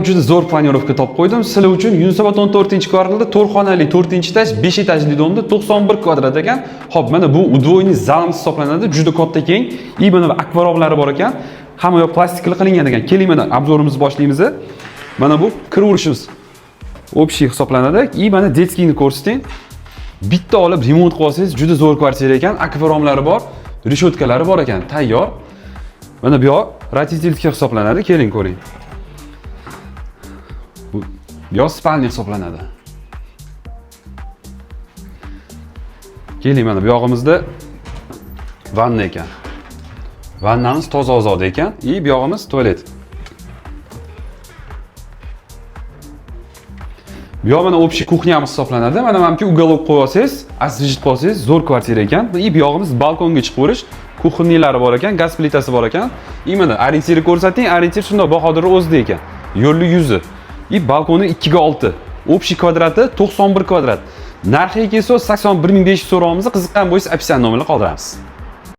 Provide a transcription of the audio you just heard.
Juda zo'r планировка topib qo'ydim. Sizlar uchun Yunusobod 14-kvartalda 4 xonali 4-этаж, 5 этажli дом da 91 kvadrat ekan. Xo'p, mana bu удвоенный zalimiz hisoblanadi. Juda katta, keng. И mana bu akvaromlari bor ekan. Hamma yoq plastikli qilingan ekan. Keling, mana обзор imizni boshlaymiz. Mana bu kiraverishimiz общий hisoblanadi. И mana детский ni ko'rsating. Bitta olib remont qilib olsangiz, juda zo'r kvartira ekan. Akvaromlari bor, reshotkalari bor ekan, tayyor. Mana bu yoq родительский hisoblanadi. Keling, ko'ring. Bu yoq спальня hisoblanadi. Keling, mana bu yog'imizda vanna ekan. Vannamiz toza, ozoda ekan. И bu yog'imiz tualet. Bu yoq mana общий кухня miz hisoblanadi. Mana bu уголок qo'yib olsangiz, освежить qilib olsangiz, zo'r kvartira ekan. И bu yog'imiz balkonga chiqib o'rish, кухня lari bor ekan, gaz plitasi bor ekan. И mana ориентир ko'rsating, ориентир shundoq Bahodir o'zida ekan. Yo'lli yuzi. И balkoni 2 ga 6. Общий kvadrati 91 kvadrat. Narxiga kelsa, 81 500 so'rayapmiz. Qiziqqan bo'lsa, описание nomerini qoldiramiz.